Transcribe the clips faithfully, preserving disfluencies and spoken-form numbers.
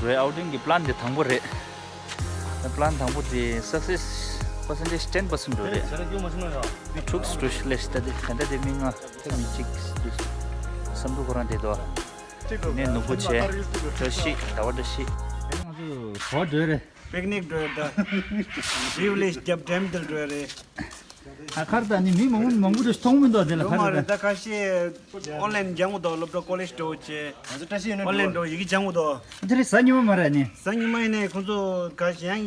རེད། ཨའུ་ཊིང་གི་པི་ལན་དེ་དང་པོ་རེད། པི་ལན་དང་པོ་དེ་སག་སེ་སི་པར་སེན་ཊེ་ཇི་ཊེན་པར་སེན་ཊི་རེད། མི་དྲུག་ཅུ་ལས་ད་དེ་ད་ལྟ་དེ་མི་ལྔ་ད་མི་གཅིག་འདུག་བསམ་འདུག་ཁོ་རང་དེ་དོ། དེ་ནས་ནུབ་པོ་བྱས། བཀྲ་ཤིས་ཟླ་བ་བཀྲ་ཤིས། ང་ཚོ་བྲོ་བྲོས་རེད། པིག་ནིག་འགྲོ་ཡ་ད། ཌི་ཝི་ལེ་ཇི་རྒྱབ་ཌེམ་དེར་འགྲོ་ཡ་རེད། ཨ་ཁར་ད་ནི་མི་མང་པོ་མང་པོ་འདུག་མཐོང་མི་འདུག་དེ་ལ་ཡོད་མ་ཁར་རེད། ད། ད་ཁ་ཤས་ཨོན་ལན་སྦྱང་གི་འདུག་སློབ་གྲྭ་ཀོ་ལེཇ་འགྲོ་བྱས། ང་ཚོ་བཀྲ་ཤིས་ཡོད་ན་ཨོན་ལན་འགྲོ་ཡི་གེ་སྦྱང་གི་འདུག་དེ་རེད། གཟའ་ཉི་མ་མ་རེད་ནི། གཟའ་ཉི་མ་ཡིན་ནའི་ཁོང་ཚོ་ཁ་ཤས་ཡང་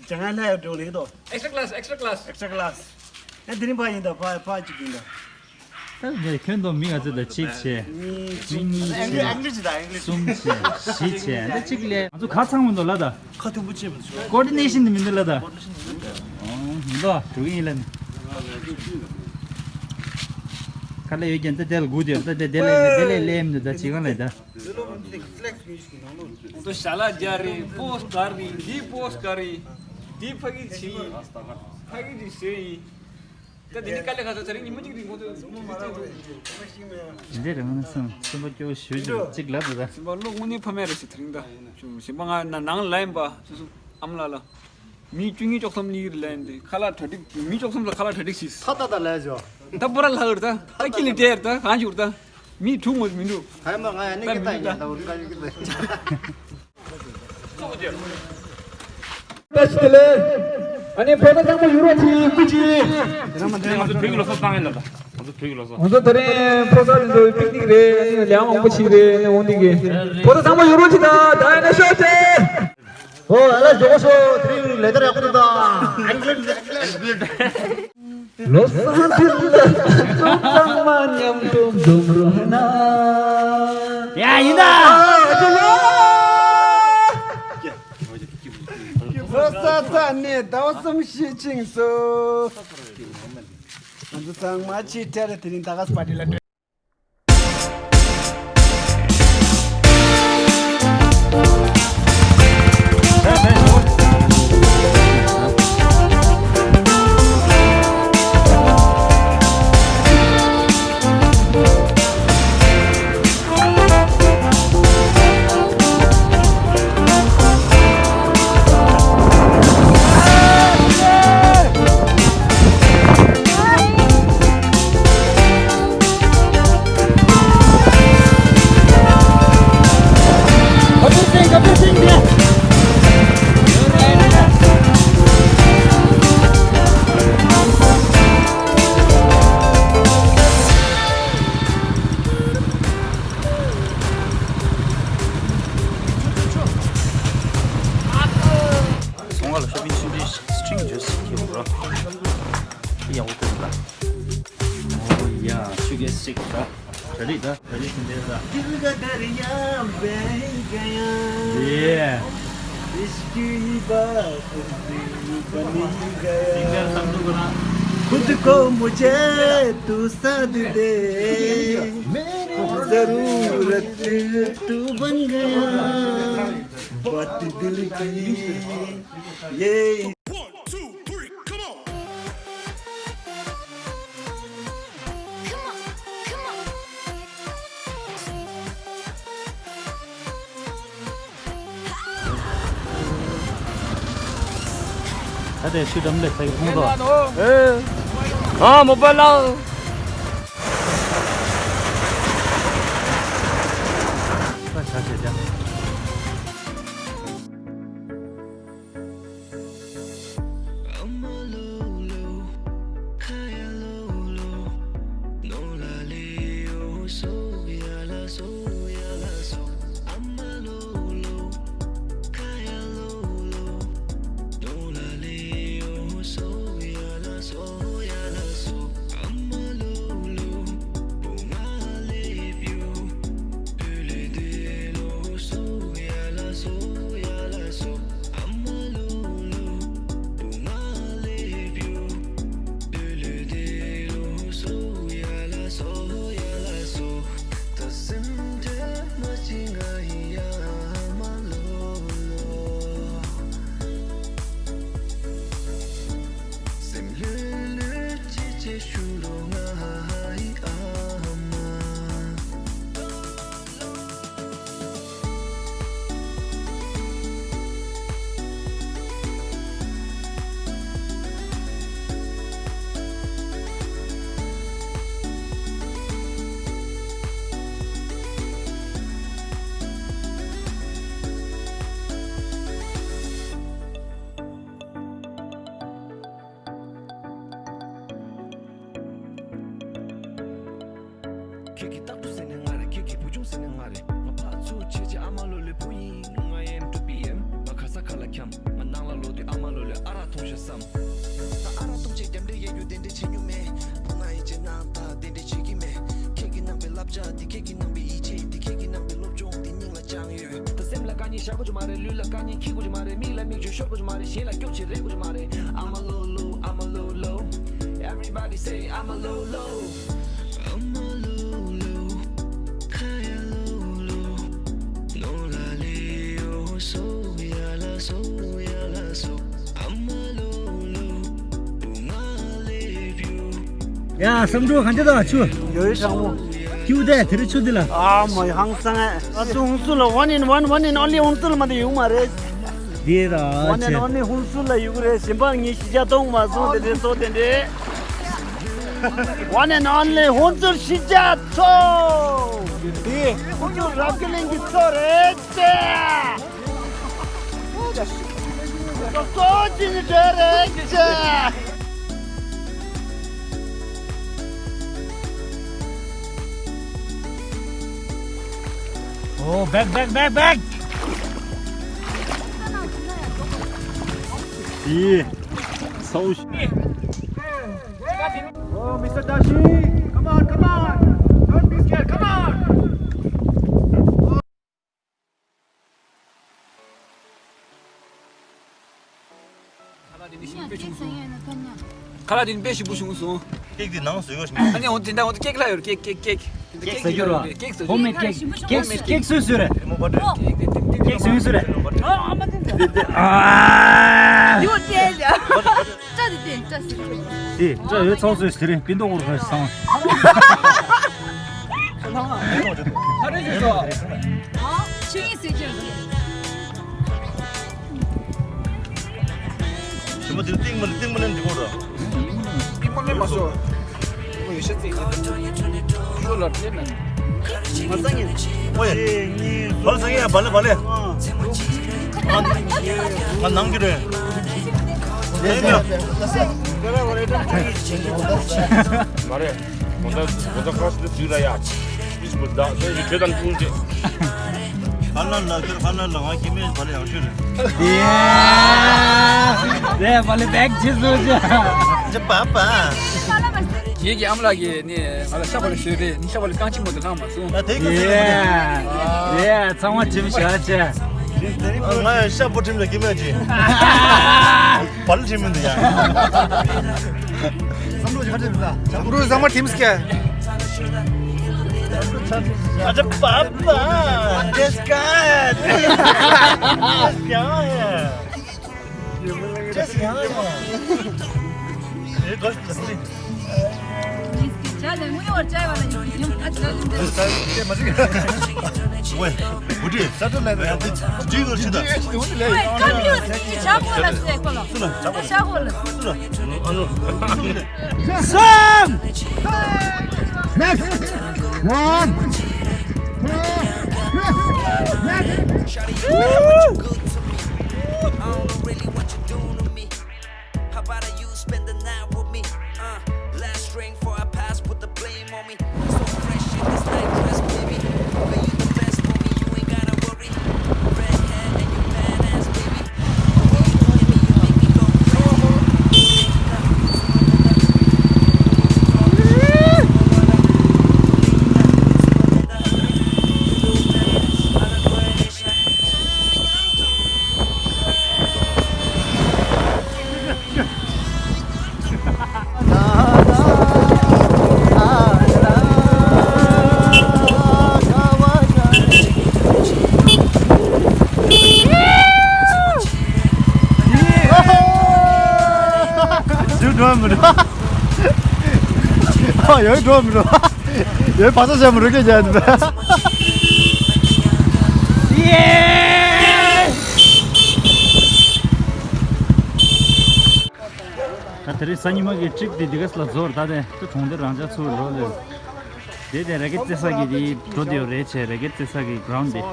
སྦྱང་ཡ་ལྷ་ཡ་འགྲོ་ལེགས་འདུག་ཨེག་སི་ཊྲ་ཀི་ལཱ་སི། ཨེག་སི་ཊྲ་ཀི་ལཱ་སི། ཨེག་སི་ཊྲ་ཀི་ལཱ་སི། ཨེ་དེ་རིང་ཕ་ཡིན་ད། ཕ་ཕ་གཅིག་ཡིན་ད། ད་ནས་ཁྱོན་བསྡོམས་མི་ང་ཚོ་ད་གཅིག་བྱས། མི་གཉིས་བྱས། གསུམ་བྱས། ད་གཅིག་ལས་ང་ཚོ་ག་ཚང་མི་འདུག་ལ་ད། ཁ་མཐུན་པོ་བྱེད་མི་ཐུབ། ཀོ་ཌི་ནེ་ཤན་དེ་མི་འདུག་ལ་ད། ཨོ་མི་འདུག་འགྲོ་གི་ཡིན་ལ་ནི། ཁ་ལས་ཡོད་ཀྱང་ད་དེ་ལ་སྒུག་དེ་ད་དེ་དེ་ལས་དེ་ལས་ལས་མི་འདུག་ད་ཅི་གང་ལས་ད། ང་ཚོ་ཞལ་ལག་སྦྱར་རེད། པོ་སི་ག་རེད། འདི་པོ་སི་ག་རེད། འདི་ཕ་གི་བྱེད་ཡིན། ཕ་གི་འདི་བཟོས་ཡིན། ད་དེ་ནི་དཀའ་ལས་ཁག་ཚ་ཚ་རིང་ཉི་མ་གཅིག་རིང་ཁོང་ཚོས་མོ་མ་རག་འདི་རེད། ང་ནི་སེམས་སེམས་པ་སྐྱོ་ཞུ་རྒྱུ་གཅིག་ལབ་འདུག་ད། སེམས་པ་བློ་དངོས་གནས་ཕམ་ཡ་རེད་ཟེར། དེ་རིང་ད་ཞུ་སེམས་པ་ང་ན་ནང་ལ་ཡིན་པ་སོ་སོ་ཨམ་ལ་ལ་མི་བཅུ་གཉིས་བཅུ་གསུམ་ལི་རེད་ལ་ཡིན་ཏེ་ཁ་ལག་གྲ་སྒྲིག་མི་བཅུ་གསུམ་ལ་ཁ་ལག་གྲ་སྒྲིག་ཞིག་ད་ད་ད་ལས་ཇོ། ད་པོ་ར་ལྷག་རེད། ད་ད་ཁྱི་ལི་ཏེར་ད་གང་ཞུ་རེད། ད་མི་དྲུག་མོ་མི་འདུག་ཧའི་མ་ང་ཡ་ནི་ད་ཀི་ད་མི་ཡ་འདུག་ད་འུར་ཀ་ཡུ་ཀི་ད། ལྟ་ཞིག་དེ་ལས། ཨ་ནི་ཕོ་ད་ཚང་མ་ཡུར་བ་ཅིག་སྐུ་ཅིག་ང་ཚོ་བོད་ཀྱི་ལོ་གསར་བཏང་ཡིན་ལ་ད། ང་ཚོ་བོད་ཀྱི་ལོ་གསར། ང་ཚོ་དེ་རིང་ཕོ་གསར་འདི་ཚོ་པིག་ནིག་རེད། ཨ་ནི་ལས་མང་པོ་ཞིག་རེད། ཨ་ནི་འོང་འདི་གི་ཕོ་ད་ཚང་མ་ཡུར་བ་ཅིག་ད། ད་ཡིན་ན་ཤོག་ཅེ། ཨོ་ཨ་ལ་ཇོ་ཤོ་དེ་རིང་ལས་ད་ར་ཡག་པོ་འདུག་ད། ལོ་གསར་འདི་ལ་ཚང་མ་མཉམ་དུ་འཛོམས་རོགས་གནང་། ཡ་ཡིན་ད། ལོ་གསར་ཚ་ནས་ཟླ་བ་གསུམ་ཞིག་ཕྱིན་སོང་། ང་ཚོ་ཚང་མ་ཆེ་ཕྲ་རེ་དེ་རིང་ད་ག་སི་པར་ཊི་ལ་འགྲོ། སོང་ང་ལ་ཤོ་པིང་ཆུང་ཆུང་སི་ཊིང་ཇུས་ཁྱེར་འོང་ར། ཡག་པོ་ཐོན་ལ། ཨོ་ཡ་ཆུ་གེ་སིག་ར། གྲ་སྒྲིག་ད། གྲ་སྒྲིག་ཟིན་བསྡད་ད། दिल का दरिया बह गया। ཡེ། इश्क ही बात बन गया। སིང་གར་བསམ་བློ་གོ་ན། खुद को मुझे तू साथ दे। मेरी ज़रूरत तू बन गया। बात दिल की ये। One, two, three, come on. ད་དེ་ཤུ་འགྲམ་ལས་ཐད་ཁོང་དོ། ཨ་མོ་པ་ལ། ད་ཆ་ཆེ་ཅང་། ཁྱེད་ཀྱིས་རྟག་ཏུ་ཟེར་ནས་ང་རེད། ཁྱེད་ཀྱིས་བུ་ཆུང་ཟེར་ནས་ང་རེད། ང་ཕར་ཚུར་བྱས་བྱས་ཨ་མ་ལོ་ལོའི་བུ་ཡིན། ང་ཨེམ་ཊུ་པི་ཨེམ། ང་ག་ས་ག་ལ་འཁྱམས། ང་ནང་ལ་ལོག་དུས་ཨ་མ་ལོ་ལོས་ཨ་རག་འཐུང་ཤག་བསམ། ད་ཨ་རག་འཐུང་བྱས་རྒྱབ་འདྲེ་གཡས་རྒྱུ་དེ་འདྲས་བྱེད་མྱོང་མེད། བུ་ང་ཡིན་ཅེ་ན་ད་དེ་འདྲས་བྱེད་ཀྱི་མེད། ཁྱེད་ཀྱིས་གནང་བའི་བསླབ་བྱ་དེ། ཁྱེད་ཀྱིས་གནང་བའི་ཡིད་ཆེས་དེ། ཁྱེད་ཀྱིས་གནང་བའི་སློབ་སྦྱོང་དེ་སྙིང་ལ་བཅངས་ཡོད། ད་སེམས་ལ་དཀའ་ཉེན་བཞག་དགོས་རྒྱུ་མ་རེད། ལུས་ལ་དཀའ་ཉེན་འཁྱེར་དགོས་རྒྱུ་མ་རེད། མིག་ལ་མིག་ཆུ་ཤོར་དགོས་རྒྱུ་མ་རེད། གཞན་ལ་སྐྱོབ་བྱེད་རེག་དགོས་རྒྱུ་མ་རེད། I'm a Lolo, I'm a Lolo. Everybody say I'm a Lolo. I'm a Lolo, kaya Lolo. No la leo, so ya la, so ya la, so. I'm a Lolo, bunga le pyo. ཡ། བསམ་འགྲུབ་གང་ཅི་དང་ཆུ། ཡོད་ཤང་མོ། ཁྱིའུ་དེ་དེ་རིང་ཆུ་འདི་ལ། ཨ་མ་ཧང་སང་ཨ། ཨ་ཙུ་ཧུང་སུ་ལ་one and one, one and only ཧུང་སུ་ལ་མ་དེ་ཡོང་མ་རེད། འདི་ར་one and ཆེ། Only ཧུང་སུ་ལ་ཡོད་རེད། གཞན་པ་ངས་གཞིས་ཆགས་གཏོང་མ་སོང་དེ་འདྲས་སོ་དེ་འདྲས། One and only ཧུང་སུ་གཞིས་ཆགས་ཚོ། དེ་ཧུང་སུ་རབ་རྒྱས་གླིང་གི་ཚོ་རེད་ཅེ། ཚོ་ཚོ་ཅི་ནི་འདྲ་རེད་ཅེ། Oh, back, back, back, back. Yeah. So sh- Oh, Mister Dashi, come on, come on. Don't be scared, come on. ཁ་ལག་དེ་ནི་དཔེ་ཞིམ་པོ་བྱུང་སོང་། ཀེག་དེ་ནང་བཟོས་ཡོད་ཤིང་། ཨ་ནི་འོ་དེ་འདྲ་འོ་དེ་ཀེག་ལ་ཡོད་རེད། ཀེག་ཀེག་ཀེག་དེ་འདྲ་ཀེག་ཟ་རྒྱུ་རེད། ཀེག་ཟ་རྒྱུ། ཧོམ་མེད་ཀེག་ཀེག་ཀེག་སུས་བཟོས་རེད། ཀེག་ཟ་རྒྱུ་སུས་བཟོས་རེད། ཨ། ཡོད་ཀེག་ཡ། སྐྲ་དེ་སྟེ། སྐྲ་ཟེར་གྱི་རེད། དེ་སྐྲ་ཡོད་ཚོགས་བཟོས་ཟེར་རེད། སྤུན་ཏོག་འོར་ཁ་སང་། ཧ་རེ་ཞུ་ཤོག་ཆིངས་ཡིག་ཟེར་གྱི་རེད། ཞི་མ་དེ་ཏིང་མ་ལེན་ཏིང་མ་ལེན་འདི་གོ་ར། ཏིང་མ་ལེན་མ་སོ། ཁོ་ཡོད་ཤ་ཚིག་ཁྱོད་ལ་ཕན་མེད། ང་སང་ཉིན། ཨོ་ཡ། བ་ལེ་སང་ཉིན་ཡ་བ་ལེ་བ་ལེ། ང་ནང་གི་རེད། ཡ་ཡ། མ་རེད། གོང་ས་གོང་ས་ཁ་ཤི་ཏུ་དུས་ལ་ཡ། ཨིས་མུ་ད་ཁྱོད་ཀྱི་ཁྱོད་དང་ཀུན་གྱི། ཧ་ལ་ལ་ཁྱོད་ཧ་ལ་ལ་ང་ཁྱི་མེད་བ་ལེ་ཡང་ཁྱོད་རེད། དེ་ཡ། དེ་བ་ལེ་བེག་ཆི་བཟོ་ཅི། ཇི་པ་པ། ངེད་ཀྱི་ཨ་མ་ལགས་ཀྱིས་ནི་ང་ལ་ཤ་བ་ལེ་ཞོས་པས་ནི་ཤ་བ་ལེ་རྐང་གཅིག་མ་གཏོགས་བླངས་མ་སོང་། ད་དེ་ག་ཚོད་ཡིན་ནི། དེ་ཡ་ཚང་མ་ཁྲིམས་བཞག་ཅེ། ང་ཡང་ཤ་བོ་ཁྲིམས་ལ་ཁྱི་མེད་ཅི། བ་ལེ་ཁྲིམས་མི་འདུག་ཡ། བསམ་བློ་ཞིག་ཁ་ཁྲིམས་ལ། བསམ་བློ་བཟང་མ་ཁྲིམས་སྐྱེ། ཨ་ཅེ་པ་པ། Just God. Just God. Just God. ཨེ་གོ་ཤི་ལ་སི། ཇ་ལེ་མོ་ཡོར་ཇ་བ་ལ་ཡིན་ཡིན་ཨ་ཇ་ལེ་འདི། ཟ་ཏེ་མ་ཟིག་ཝེ། བུ་ཏི། ས་ཏུ་ལེ་ཡ་ཏི། ཇི་གོ་ཤི་ད། ཝེ་ཀམ་ཡོ་སི་ཇ་གོ་ལ་སེ་གོ་ལ། སུ་ལ་ཇ་གོ་ལ། ཇ་གོ་ལ། སུ་ལ། ཨ་ནོ། Sam! Next! One! Two! Three! Next! How about you spend the night with me? Uh, last drink for I pass, put the blame on me. So fresh in this night dress, baby. But you the best for me, you ain't gotta worry. Red hair and you badass, baby. འགྲོ་མི་འགྲོ། ཨ་ཡོད་འགྲོ་མི་འགྲོ། ཡོད་བ་ས་ཆ་མི་འགྲོ་སྐད་རྒྱག་འདུག་ཡེ། ད་དེ་རིང་གཟའ་ཉི་མ་གི་ཊི་རིབ་དེ་འདི་ག་ལ་རྫོགས་རེད། ད་དེ་ད་གྲོང་སྡེ་རང་འཇགས་ཚུར་འགྲོ་ལེ། དེ་དེ་རེ་ཀེ་རྩེ་ས་གི་དེ་འགྲོ་དེ་ཡོད་རེད་ཆེ། རེ་ཀེ་རྩེ་ས་གི་གྷ་རའུན་ཌི་དེ།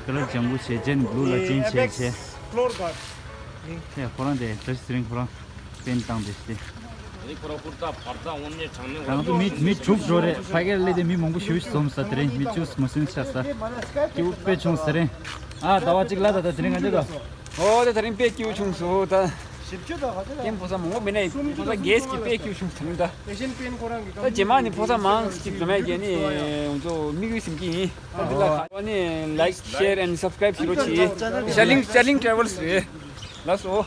ཀ་ལར་ལྗང་གུ་བྱས་ཅན་བླུ་ལ་ཅན་བྱས་བྱས། ཨེ་ཁོ་རང་དེ་བཀྲ་ཤིས་ཚེ་རིང་ཁོ་རང་པེན་བཏང་དེ་ཞིག་དེ། རང་ཚོ་མི་མི་དྲུག་འགྲོ་རེད། ཕ་གིར་སླེབས་ཏེ་མི་མང་པོ་ཞེ་པོ་ཞིག་འཛོམས་ས་དེ་རིང་། མི་བཅུ་མ་ཟིན་ཆགས་ས། སྐྱིད་པོ་དཔེ་བྱུང་ས་རེད། ཨ་ཟླ་བ་གཅིག་ལ་ད་ལྟ་དེ་རིང་ང་ཚོ་ད། ཨོ་དེ་དེ་རིང་དཔེ་སྐྱིད་པོ་བྱུང་སོང་ད། ཞིབ་དཔྱོད་དང་ཧ་ཅང་ཡང་ཕོ་གསར་མང་པོ་མེད་ན་ཡིན། ཕོ་གསར་རྒྱས་ཀྱི་དཔེ་སྐྱིད་པོ་བྱུང་ད་རིང་ད། ཨེ་ཤན་པེན་ཁོ་རང་གི་ད་རྗེས་མ་ནི་ཕོ་གསར་མང་ཞིག་འཛོམས་ཡ་གི་ནི་ང་ཚོ་དམིགས་ཡུལ་ཟིན་གྱི་ཡིན། ད་འདི་ལ་ཁ་བ་ནི་like, share and subscribe བྱེད་རོགས་གྱིས། Sterling Sterling Travels རེད། ལགས་སོ།